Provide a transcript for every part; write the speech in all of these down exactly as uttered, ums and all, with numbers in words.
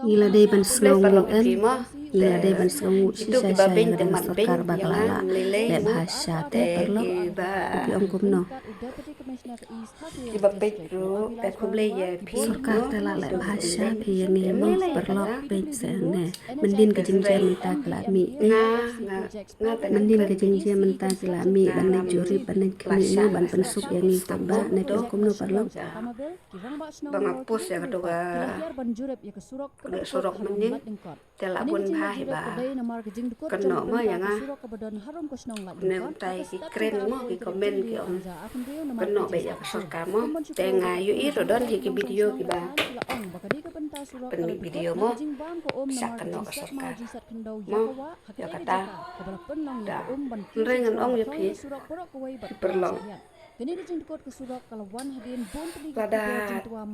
Ngi la dei ban sngewnguh em. Ngi la dei ban sngewnguh shisha shisha ïa ka sorkar ba ka la leh bha shisha te paralok. Phi ong kumno? Kiba peit ruh, eh, khublei ïa phi. Sorkar te la leh bha shisha phi ïa ngi mo paralok, peit seh ne. Myndin ka jingjia mynta ka la mih. Myndin ka jingjia mynta ka la mih ban leit jurip, ban leit khmih ne ban pynsuk ïa ngi paidbah, ne phi ong kumno paralok? Ba nga post ïa kato ka, ka surok mynnin. Te la bun bha hi ba kynnoh mo ïa nga. Ne kumta ki kren mo, ki comment ki ong kynnoh beit ïa ka sorkar mo. Te nga ïohi ruh don hi ki video kiba pynmih video mo, shah kynnoh ka sorkar mo. Ïa kata da, hynrei ngan ong ïa phi, phi paralok, lada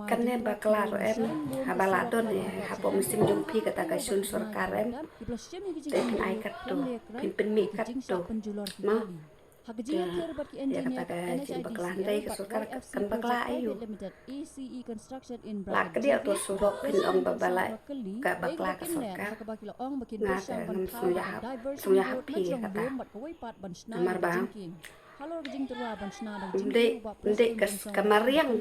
kane bakla ruh em, haba la don eh hapoh mynsiem jong phi kata ka shun sorkar em, te phin ai katto, phin pynmih katto mo. Ïa kata ka jingbakla, hynrei ka sorkar kan bakla aïu? La kadiah to surok phin ong ba la ka bakla ka sorkar. Nga te ngam sngewhap, sngewhap phi ïa kata. Namar ba ym dei, ym dei ka, ka mariang.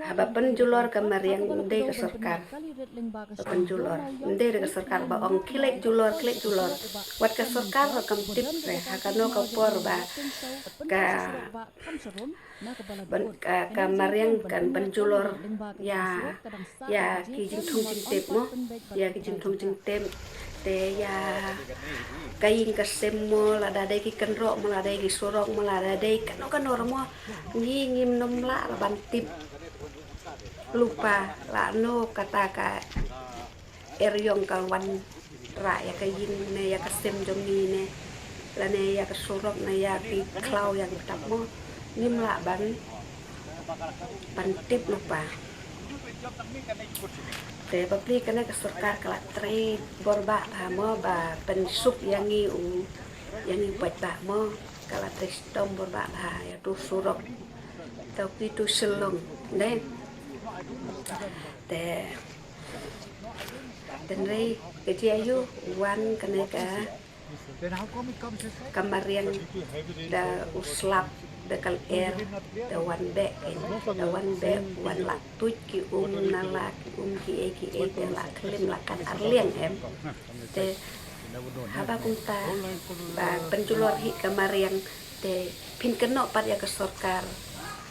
Haba pynjulor ka mariang ym dei ka sorkar ba pynjulor, ym dei ka sorkar ba ong khie leit julor, khie leit julor. Wat ka sorkar ruh kam tip re ha kano ka por ba ka, ban, ka, ka mariang kan pynjulor ïa, ïa ki jingthung jingtip mo, ïa ki jingthung jingtip. Te ïa ka ïing ka sem mo, lada dei ki kynroh mo, lada dei ki surok mo, lada dei kano kano ruh mo, ngi ngim nym lah ruh ban tip lypa lano kata ka eriong ka wanrah ïa ka ïing ne ïa ka sem jong ngi ne, lane ïa ka surok ne ïa ki khlaw ïa ki btap mo, ngim lah ban, ban tip lypa. Te bapli kane ka sorkar ka la trei bor bha mo ba pynsuk ïa ngi u, ïa ngi u paidbah mo, ka la trei shitom bor bha ïa tu surok, tau ki tu Shillong ne. Te tynrai ka jia ïu wan kane ka, ka mariang da u slap da ka lyer, da wan beh, da wan beh, wan la tuid ki um na la ki um ki ei ki ei, te la klim la kat arliang em. Te haba kumta ba pynjulor hi ka mariang, te phin kynnoh pat ïa ka sorkar,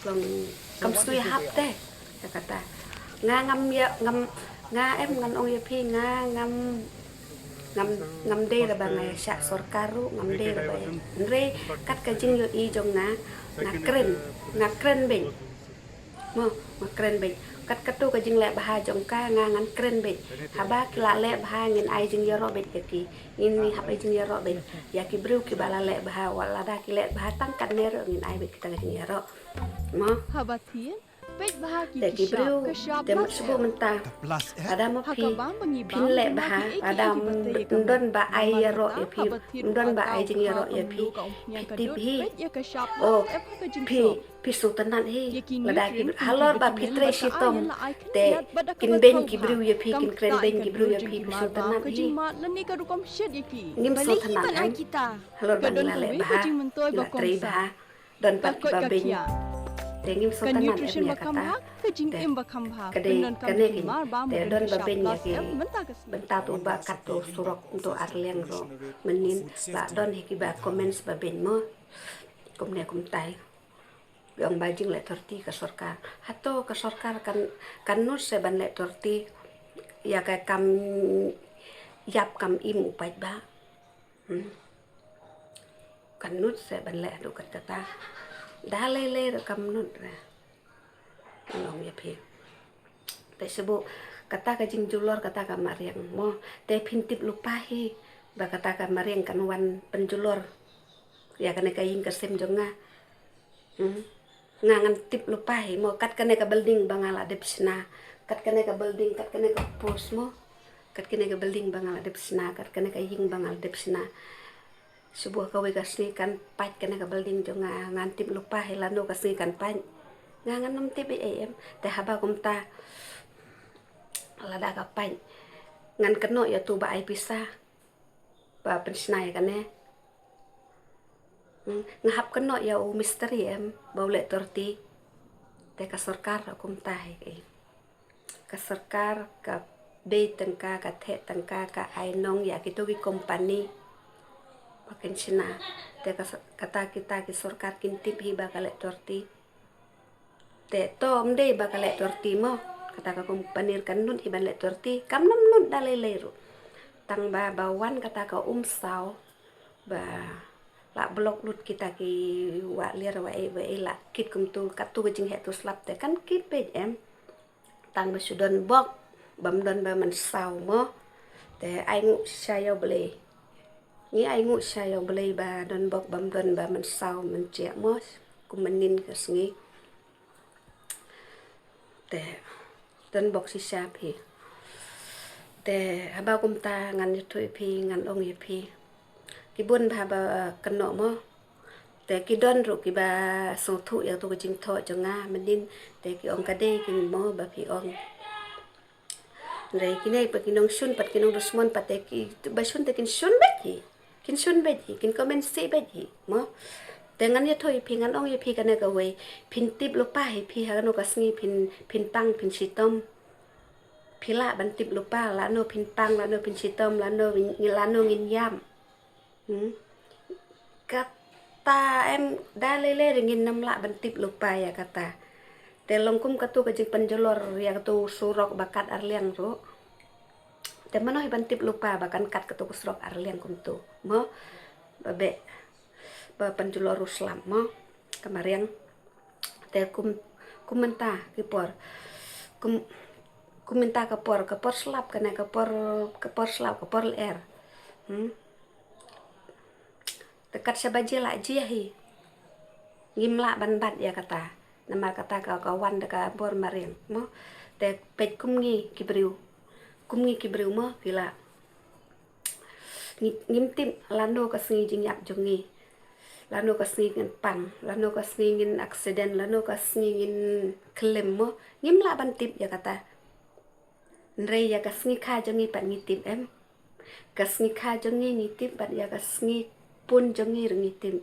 long kam sngewhap te. Ïa kata nga ngam ïa, ngam, nga em ngan ong ïa phi, nga ngam, ngam, ngam dei re ba nga ïa shah sorkar ruh, ngam dei re ba ïa. Hynrei kat ka jingïohi jong nga, nga kren, nga kren beit mo, nga kren beit. Kat kato ka jingleh bha jong ka, nga ngan kren beit. Haba ki la leh bha ngin ai jingïaroh beit ïa ki, ngin hap ai jingïaroh beit ïa ki briew kiba la leh bha. Wat lada ki leh bha tang katne ruh ngin ai beit kita ka jingïaroh mo. Haba thied, peit bha ki, te ki briew, te mut shuh mynta, lada ma phi, phin leh bha, lada ym don ba ai ïaroh ïa phi, ym don ba ai jingïaroh ïa phi, phi tip hi. O phi, phi sngewtynnat hi. Lada ki, halor ba phi trei shitom, te kin beiñ ki briew ïa phi, kin kren beiñ ki briew ïa phi, phi sngewtynnat hi. Ngim sngewtynnat em. Halor ba ngi la leh bha, ngi la trei bha, don pat kiba beiñ. Te ngim sngewtynnat em ïa kata. Te ka dei kane, te don ba beiñ ïa ki. Bynta tu ba kat tu surok tu arliang ruh mynnin la don hi kiba comments ba beiñ mo. Kumne kumtai. Ong ba jingleh thorti ka sorkar. Hato ka sorkar kan, kan nud se ban leh thorti ïa ka kam ïap kam im u paidbah? Hmm. Kan nud se ban leh haduh katta. Da lei lei ruh kam nud re. Ngan ong ïa phi. Te shu buh kata ka jingjulor kata ka mariang mo. Te phin tip lypa hi ba kata ka mariang kan wan pynjulor ïa kane ka ïing ka sem jong nga. Hmm. Nga ngan tip lypa hi mo, kat kane ka building ba nga la dep shna, kat kane ka building, kat kane ka post mo, kat kane ka building ba nga la dep shna, kat kane ka ïing ba nga la dep shna. Shu buh kawei ka sngi kan pait kane ka building jong nga, ngan tip lypa hi lano ka sngi kan pait. Nga ngan ym tip ei ei em. Te haba kumta Lada ka pait, ngan kynnoh ïa utu ba ai pisa ba pynshna ïa kane. Hmm, nga hap kynnoh ïa u mistri em ba u leh torti. Te ka sorkar kumta hi. Ka sorkar ka bei tyngka, ka theh tyngka, ka ai nong ïa kito ki kompani ba kin shna. Te ka sor-, kata kita ki sorkar kin tip hi ba ka leh torti. Te to ym dei ba ka leh torti mo. Kata ka kompani kan nud hi ban leh torti. Kam nym nud da lei lei ruh. Tang ba, ba wan kata ka um saw, ba la block lut kita ki wah liar, wah ei, wah ei, la kit kumtu, katu ka jingheh tu slap te kan kit peit em. Tang ba shu don bok bym don ba mynsaw mo. Te ai nguh shisha ïa U Blei. Ngi ai nguh shisha ïa U Blei ba don bok bym don ba mynsaw mynjia mo. Kum mynnin ka sngi. Te don bok shisha phi. Te haba kumta ngan ïathuh ïa phi, ngan ong ïa phi. Ki bun bha ba kynnoh mo. Te ki don ruh kiba sngewthuh ïa katu ka jingthoh jong nga mynnin, te ki ong ka dei ki mo ba phi ong. Hynrei kine pat ki nongshun pat ki nongdusmon pat te ki, ba shun te kin shun beit hi. Kin shun beit hi, kin comment sih beit hi mo. Te ngan ïathuh ïa phi, ngan ong ïa phi kane kawei. Phin tip lypa hi phi ha kano ka sngi phin, phin pang phin shitom. Phi lah ban tip lypa lano phin pang, lano phin shitom, lano, lano ngin ïam. Hmm. Kata em, da lei lei ruh ngin nym lah ban tip lypa ïa kata. Te long kum katu ka jingpynjulor ïa katu surok ba kat arliang ruh. Te mano hi ban tip lypa ba kan kat katu ka surok arliang kumtu mo. Ba beh, ba pynjulor u slap mo. Ka mariang. Te kum, kum mynta ki por. Kum, kum mynta ka por, ka por slap kane, ka por, ka por slap, ka por lyer. Hmm. Te kat shaba jia la jia hi. Ngim lah ban bat ïa kata. Namar kata ka, ka wan da ka bor mariang mo. Te peit kum ngi ki briew. Kum ngi ki briew mo, phi lah. Ngi, ngim tip lano ka sngi jingïap jong ngi. Lano ka sngi ngin pang, lano ka sngi ngin accident, lano ka sngi ngin khlem mo. Ngim lah ban tip ïa kata. Hynrei ïa ka sngi kha jong ngi pat ngi tip em. Ka sngi kha jong ngi ngi tip bad ïa ka sngi pun jong ngi ruh ngi tip.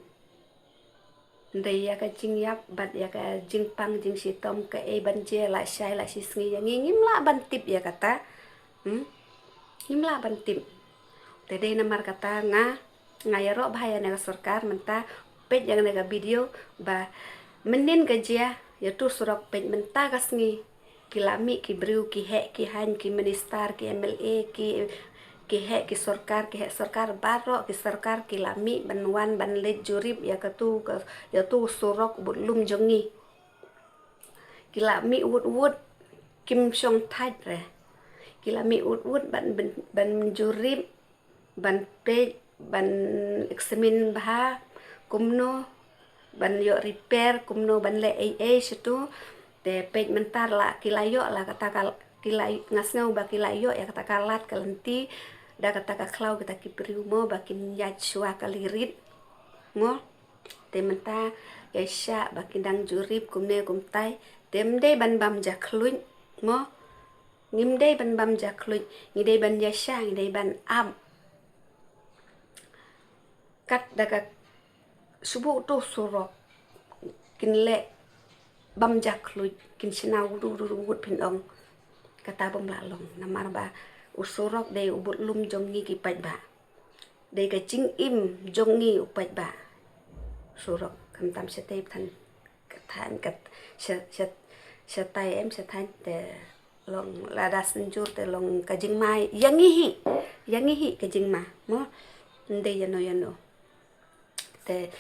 Hynrei ïa ka jingïap bad ïa ka jingpang jingshitom kaei ban jia la shai la shisngi ïa ngi ngim lah ban tip ïa kata. Hmm? Ngim lah ban tip. Te dei namar kata nga, nga ïaroh bha ïa kane ka sorkar mynta, peit ïa kane ka video ba mynnin ka jia ïa utu surok peit mynta ka sngi. Ki la mih ki briew, ki heh ki haiñ, ki minister, ki M L A, ki, ki heh ki sorkar, ki heh sorkar baroh, ki sorkar ki la mih ban wan ban leit jurip ïa katu ka, ïa utu surok u budlum jong ngi. Ki la mih wut wut, kim shong thait re. Ki la mih wut wut ban, ban, ban jurip, ban peit, ban examine bha kumno, ban ïoh repair kumno, ban leh ei ei shatu. Te peit mynta la ki la ïoh la kata ka, ki la, nga sngew ba ki la ïoh ïa kata ka lad ka lynti da kata ka khlaw kita ki briew mo ba kin ïaid shuwa ka lirit mo. Te mynta ïa sha ba ki dang jurip kumne kumtai, te ym dei ban bam jakhluit mo. Ngim dei ban bam jakhluit, ngi dei ban ïa sha, ngi dei ban ap. Kat da ka shu buh utu surok kin leh bam jakhluit, kin shna wut wut wut phin ong. Kata bym lah long namar ba u surok dei u budlum jong ngi ki paidbah. Dei ka jingim jong ngi u paidbah. Surok khamtam shatei than ka than ka sha, sha, shatai em sha than te long lada synjur te long ka jingma ïa ngi hi. Ïa ngi hi ka jingma mo. Ndei ïano ïano. Te,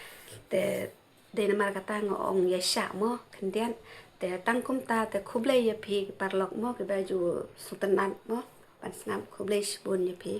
te dei namar kata nga ong ïa sha mo khyndiat. Te tang kumta te khublei ïa phi ki paralok mo kiba ju sngewtynnat mo. Ban sngap khublei shibun ïa phi.